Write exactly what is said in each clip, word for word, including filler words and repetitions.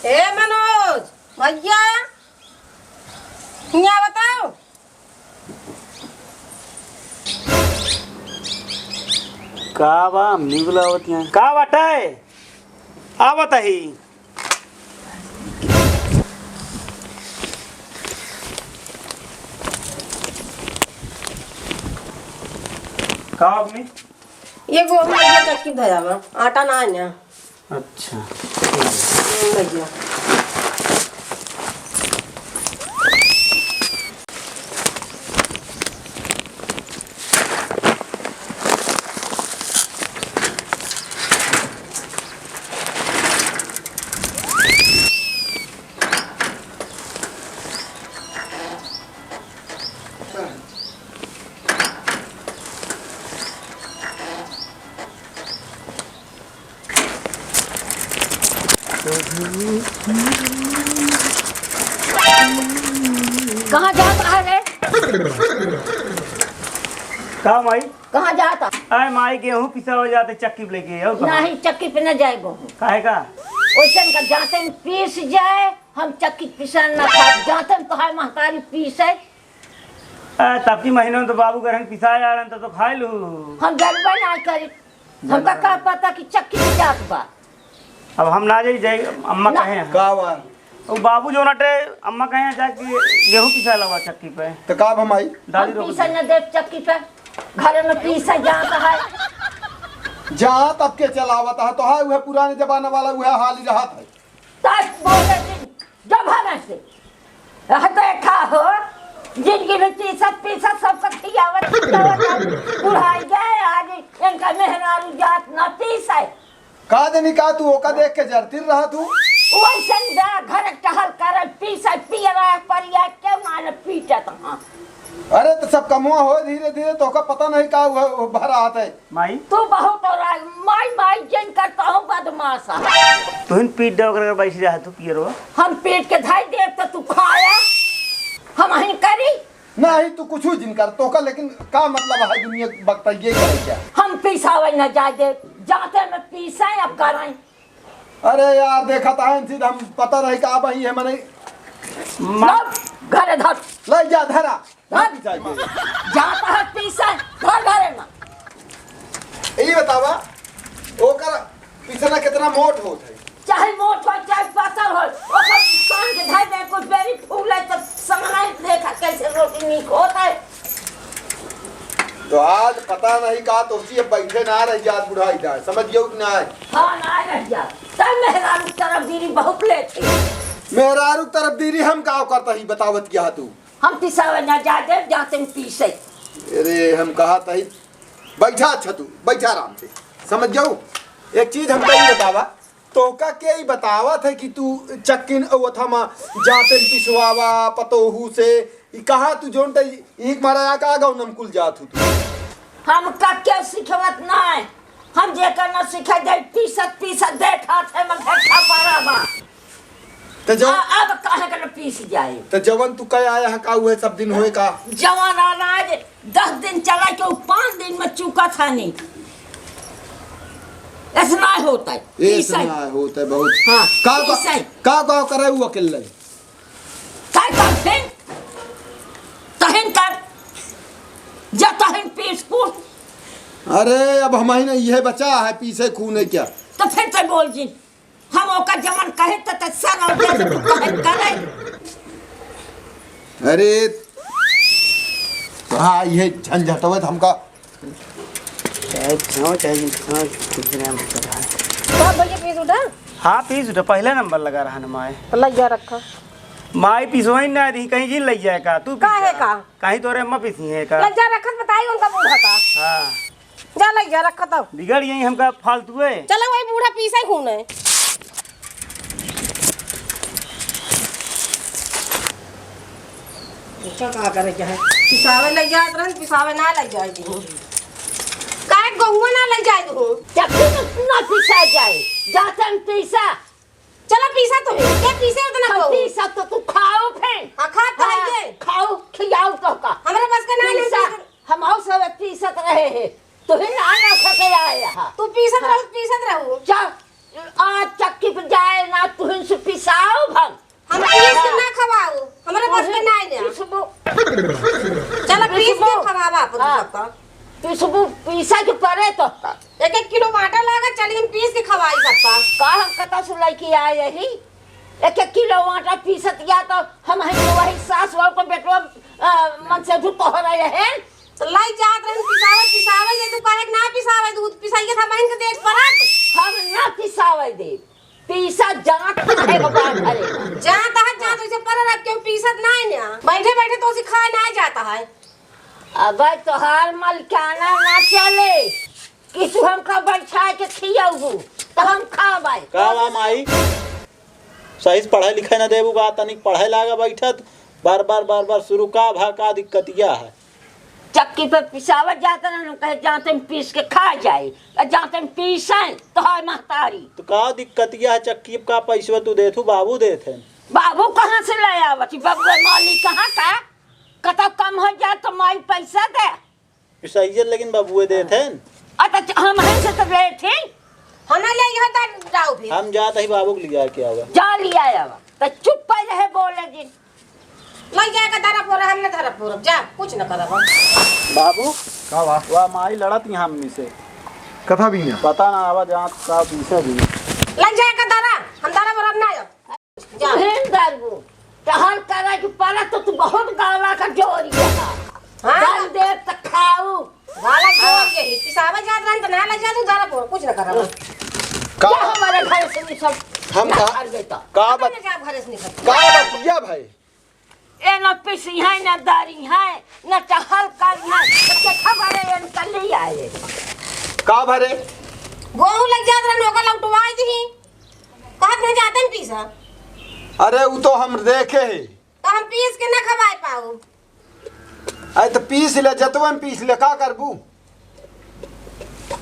ए मनोज, भैया, हियाँ बताओ। का बा, हमनी बुलावत यहाँ? का बाटे? आवत ही। का अपनी? ये गोहूं में चक्की धरा बा, आटा ना है ना। अच्छा। भैया। कहाँ जात रहा रे? का माई? कहाँ जात? अरे माई, गेहूं पिसावे जाते चक्की पे लेके, और कहाँ? नहीं, चक्की पे न जाए गेहूं। काहे का? ओइसन का जाते में पीस जाए, हम चक्की पिसान ना खाब, जाते में तोहार महतारी पीसे। अरे तब की महीना में तो बाबू घर में पिसाए आ रहे हैं, तो, तो खाए लू। हम गलबे ना करी। हमका का पता कि चक्की पे जात बा। अब हम ना जाई, जाई, अम्मा ना। कहे हैं। का बा? वो बाबू जो नटे, अम्मा कहे हैं जाके गेहूं पिसा लवा चक्की पे। तो का बा माई? दादी हम रोक पीसा दे। न देब चक्की पे, घरे में पीसा जात है। जा तब के चलावत है, तो है उहे पुराने जमाना वाला उहे हाल ही रहत है। सच बोले जिन, जो भरे से। यह देखा हो, जिंदगी में पीसत, पीसत सबका खियावत, खियावत, बुढ़ाई गए, आज इनका मेहरारू जात ना पीसे। का देनी का तू ओका देख के जरती रहा तू? वैसन जा घर टहल कर पीसे, पियरा परिया के माल पीटत हाँ। अरे तो सब कमुआ हो धीरे धीरे, तोका पता नहीं का हुआ, वो भरा आत है। माई? तू बहुत और आ-, माई, माई जिन करता हूँ बदमाश है। तुहिन पीट दे ओकरा, बैठ जा तू पियरवा। हम पीट के धाई देब तो तू खाया, हम अहिन करी। नहीं, तू कुछ जिन कर, तोका लेकिन का मतलब है दुनिया बकता ये करे क्या? हम पिसावे न जाए दे, जाते में पीसे अब करें। अरे यार, देखा था इनसे हम पता रही का वही है मने। मा- लो, घरे धर। ले जा धरा। धर। जाता है पीसे, धर घरे में। ई बतावा, ओकर पिसना कितना मोट होत है? चाहे मोट हो, चाहे पातर हो, ओकर सान के धर दे, कुछ बेरी फूले तो समनाई देखा कैसे रोटी नीक होत है। तो आज पता नहीं का तोसी अब बैठे ना रह जात बुढ़ाई जाए, समझ गयो कि ना? हाँ, ना रह जात। तब मेहरारू तरफ दीरी बहुत लेत है। मेहरारू तरफ दीरी हम का करता ही बतावत क्या तू? हम पिसावे ना जाते, जाते हैं पीसे। अरे हम कहा तही बैठा, अच्छा तू बैठा आराम से, समझ जाऊ। एक चीज हमका ई बतावा, तोहका के ई बतावत है कि तू चक्किन अवत हमा जाते पिसवावा पतोहू से, ई कहा तू जोन ते ईंक मारा या का गाँव नमकुल जात हूँ तू? हमका के सिखवत ना है, हम जेकर ना सिखे दे पीसत पीसत देखा थे मैं घट्टा पारा बा। त जवन आ, अब काहे के न पीस जाए? त जवन तू कह आया है का उहे सब दिन होए का? जवन अनाज दस दिन चला के उ पाँच दिन में चुका था नहीं। ऐसा ना होता है। ऐसा पीसे। ना होता है बहुत। हाँ, का, का, पीसे। का, का करे उ अकेले? का करते? तहिन कर। जा तहिन पीस कूट। अरे अब हमारी ना यह बचा है पीसे खून है क्या? तो फिर तो बोल जी। हम ओकर जवन कहे त, त सर और जैसे तू कहे करे। अरे, हाँ, ये झंझटवत हमका। चाहे पिसाओ, चाहे जिन पिसाओ, कुछ नहीं हम कर रहा है। का भैया पीस उठा? हाँ, पीस उठा, पहला नंबर लगा रहा ना माए। तो लइया रखा। माई पिसवाई ना दी, कहीं जिन लइया का, तू काहे पिसा। का? कहीं तोरे अम्मा पिसी है का? लइया रखत बताई उनका बूढ़ा का। हाँ। जा लइया रखत हूँ। बिगड़ गई हमका फालतू है। चलो वही बूढ़ा पीसे खून है। अच्छा का करे चाहे? पिसावे लइ जात रहन, पिसावे ना लइ जाए दी। काहे गहुआ ना लइ जाए दी? चक्की में ना पिसा जाए, जातन पीसा। चलो पीसा तो है, के पीसे उतना हम खाओ। पीसा तो तू खाओ फिर। हाँ, खा तो हाँ, है ये। खाओ, खियाओ तो का। हमरे बस के ना है पीसा, पीसा। हम और सब पीसत रहे हैं। तू ही ना ना खा के आए यहाँ। तू पीसत हाँ। रहू, पीसत रहू। जा, आज चक्की पे जाए ना, तू ही से पिसाओ भर। हम पीस के ना खवाऊ, हमरे बस के नाई ना। पिसबू। चला पीस के पिसबू। खवावा अपन हाँ। सबका। पिसबू, पीसा के परे तो। एक एक किलो आटा लागा, चली हम पीस के खवाई सबका। का हम कता से लइके आए यही? एक एक किलो आटा पीसत या तो हम है तो वही सास बहू को बेटवा, अ, मन से धू तोहरा रहे। तो लाई जात रहन पिसावे, पिसावे दे, तू काहे के ना पिसावे, दूध पिसाई के था बहन के देख परत। हम ना पिसावे दे। पीसा जात है बाबा घरे। जात है, जात है, पर अब क्यों पीसत ना है ना? बैठे बैठे तो उसे खाए ना जाता है। अबे तोहार मलकाना ना चले कि तू हमका बैठा के खियाऊ तो हम खाबे। का बा माई? सही से पढ़ाई लिखाई ना देबू का? तनिक पढ़ाई लागा बैठत, बार बार बार बार शुरू का भा, का दिक्कतिया है? चक्की पे पिसावत जात रहन, कहे जाते में पीस के खा जाए, आ जाते में पीसे तोहार महतारी। तो का दिक्कतिया है चक्की पे, का पैसवा तू देत हू, बाबू देत हैं? बाबू कहाँ से ले आवत ही? बबुआ माली कहाँ का? कतौ कम हो जाए तो माई पैसा दे। पिसाइए लेकिन बबुए देत हैं। आ तो हम हैं से तो लेत ही। हम ना ले यहाँ तक जाओ भी। हम जात ही बाबू को लिया के आवा। जा लिया आवा। तो चुप पहले है बोले जी। लग जाएगा धरा पोरा, हम ना धरा पोरा, जा, कुछ ना करब हम। बाबू, का बा? वाह, माई लड़त यहाँ हमनी से। कथा भी यहाँ? पता ना, आवा जात का पीछे भी। लग जाएगा धरा, हम धरा पोरा, हम ना आयो। जा। फिर डरबू, टहल करे के पड़त तो तू बहुत गाला का जोरी है। हाँ। दम दे त खाऊ। गाला जोर के ही, पिसावे जात रहन तो ना लग जा, तू धरा पोरा, कुछ ना करब हम। का? जा हमारे घर से निकल। हम ना का? घर बेटा। का बत-, ना जा घरे से निकल। का बतिया भाई? ए न पिसी है, न दारी है, न टहल करी है, तो के खबर है इनका ले आए। का भरे? गोहूं लग जात रहन, ओकर लौटवाई दी। कहत नहीं जाते न पीसा। अरे, उ तो हम देखे ही। तो हम पीस के ना खवाए पाऊ। अरे, तो पीस ले, जतवन पीस ले, का करबू?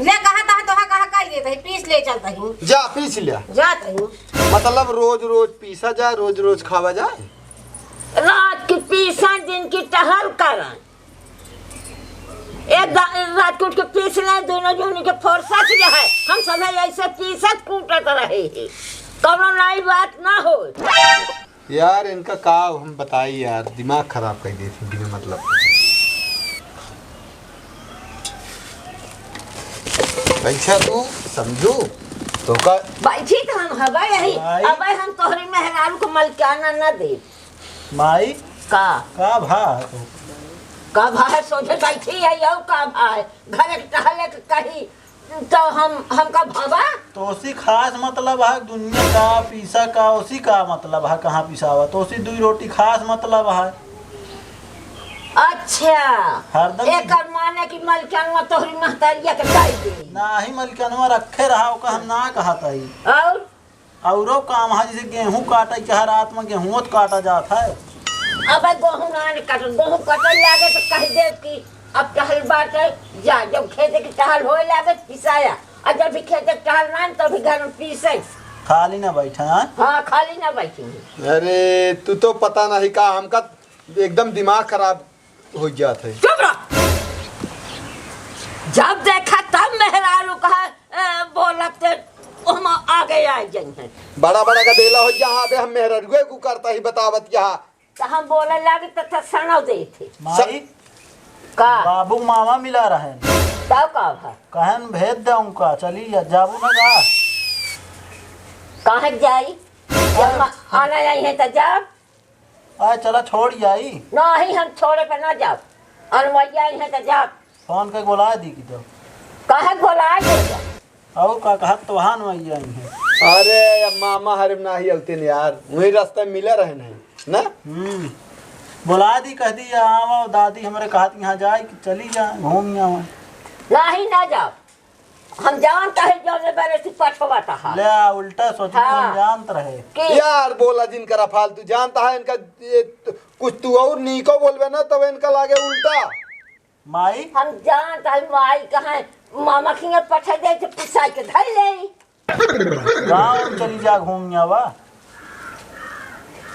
ले, कहा तहा तोहा कहा कह देत ही, पीस ले चलत ही। जा, पीस ले। जात ही। मतलब रोज रोज पीसा जाए, रोज रोज खावा जाए? रात की पीसा, दिन की टहल करा। एक दा-, रात के उठ के पीस ले, दोनों जूनी के फुर्सत जो है, हम सब ऐसे पीसत कूटत रहे ही। कौनो नई बात ना हो। यार, इनका का हम बताई यार, दिमाग खराब कर देत ही बिना मतलब। अच्छा, तू समझू तो का? बैठी तो हम हवा यही। भाई। अब हम तोहरी मेहरारू को मलकाना ना दे। माई। का? का भा है तो? का भा है, सोझे बैठी है, यौ का भा है? घर एक टहले के कही, तो हम, हमका भवा? तो उसी खास मतलब है, दुनिया का, पीसा का, उसी का मतलब है, कहाँ पिसावा, तो उसी दुई रोटी खास मतलब है। अच्छा, हरदम एकर माने कि मलकानवा तोहरी महतारिया के दाई दे। नाही, मलकानवा रखे रहा, ओका हम ना कहत हई। और? औरो काम है, जैसे गेहूं काटे के है, रात में गेहूं तो काटा जात है। अबे गेहूं ना, ना काटो, गेहूं कटे लागे तो कह दे कि अब टहल बाटे, जा, जब खेते के टहल होए लागे तो पिसाया, और जब भी खेते के टहल ना, तब भी घर में पीसे। खाली ना बैठे, हाँ? हाँ, खाली ना बैठे। अरे, तू तो पता नहीं का, हमका एकदम दिमाग खराब हो जात है। चुप रह। जब देखा तब मेहरारू कहा, ए, बोलत ते ओहमा आगे आ जाई हैं। बड़ा बड़ा का देला हो जहाँ बे हम मेहरारुए को करता ही बतावत यहाँ। तो हम बोले लागे तो था सणो देते। माई, का? बाबू मामा मिला रहे। तब का भा? कहन भेज दे उनका, चली जा, जाबू ना का? कहाँ जाई? जब मा-, आना आई है तो जाब। आ, चला, छोड़ आई। नहीं, हम छोड़े पे ना जाब। अनवैया आई है तो जाब। फोन करके बोला दी कि तो। काहे बोला दे जा? और का कहत तो वहाँ अनवैया आई है। अरे, अब मामा हरे में नाही अउते न यार, वही रास्ते में मिले रहे नहीं, ना? हम्म। बोला दी, कह दी, "आवा दादी, हमरे कहत यहाँ जाए कि चली जा, घूम आवा।" नहीं, ना जाब। हम जानत है जौने बारे तू पठवत हा। ले, उल्टा सोच, हाँ। हम जानत रहे। कि यार, बोला जिन करा फालतू, जानत है इनका, ये त-, कुछ तू और नीको बोलबे ना, तब इनका लागे उल्टा। माई? हम जानत है माई कहाँ है, मामा खिया पठा दे, तो पिसाई के धर ले। गाँव चली जा, घूम आवा।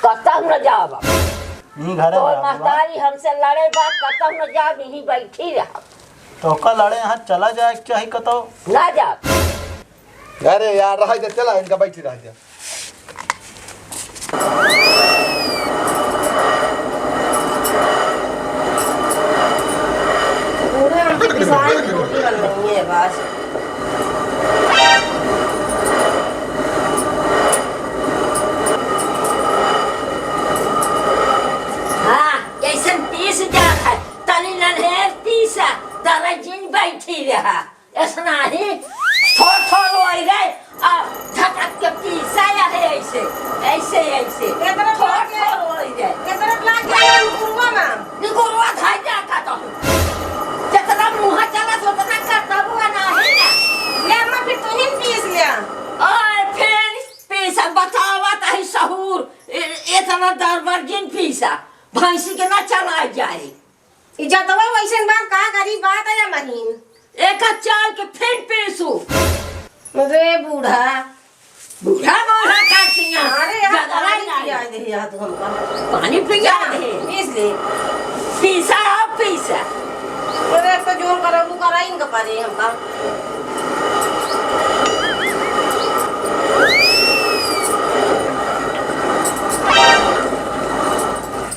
कतहु न जाब। यहीं घरे तोर रहब, महतारी हमसे लड़े बा, कतहु न जाब, यहीं बैठी रहब। तो का लड़े यहाँ चला जाए के चाही कतौ। ना जाब। अरे यार, रह जा, चला इनका बैठी रह जा। पूरे हमको पिसाई की रोटी बनवानी है बस। हाँ, जैसन पीस जात है, तनी नन्हेर पीसा, दरजिन बैठी रहा। ऐसना ही थोड़ थोड़ होई रहे, आ झटक के पीसा या है ऐसे, ऐसे, ऐसे। एकरा थोड़ थोड़ होई रहे। एकरा लाग गया निकुरवा में। निकुरवा धाई जाता तो। जितना मुँह चला, उतना करता हुआ नाही ना। ले अम्मा, फिर तू ही पीस लिया। ओए, फिर पीसा बतावा ताही सहूर, ए-, इतना दरबरजिन पीसा, भैंसी के ना चला जाए। ई जतवा वैसन बा, का करी, बात है या महीन। एका चाल के फिर पीसू। अरे बूढ़ा। बूढ़ा, बूढ़ा करती हैं। अरे यार, जतरा पानी नहीं। पिया दे यार तू हमका। पानी पिया जा, दे। पीस ले। पीसा हो, पीसा। अरे, एक तो जोर करा, वो करा, इनका पानी हमका।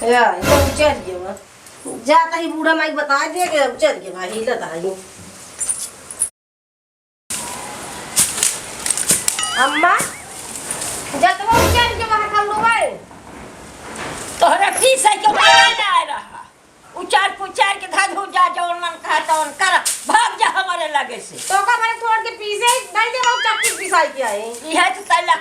या, ये तो उचर गया बा। जाता ही बूढ़ा माई बता दे कि अब चल के भाई हिलत आई। अम्मा, जतवा उचर के बाहर हम लोग आए। तोहरा पीसे के मना ना आए रहा। उचार पुचार के धधू जा, जौन मन कहा तौन कर, भाग जा हमारे लगे से। तो का भाई थोड़ के पीसे, नहीं दे बहुत चक्की पिसाई के आए। इहे तो तैला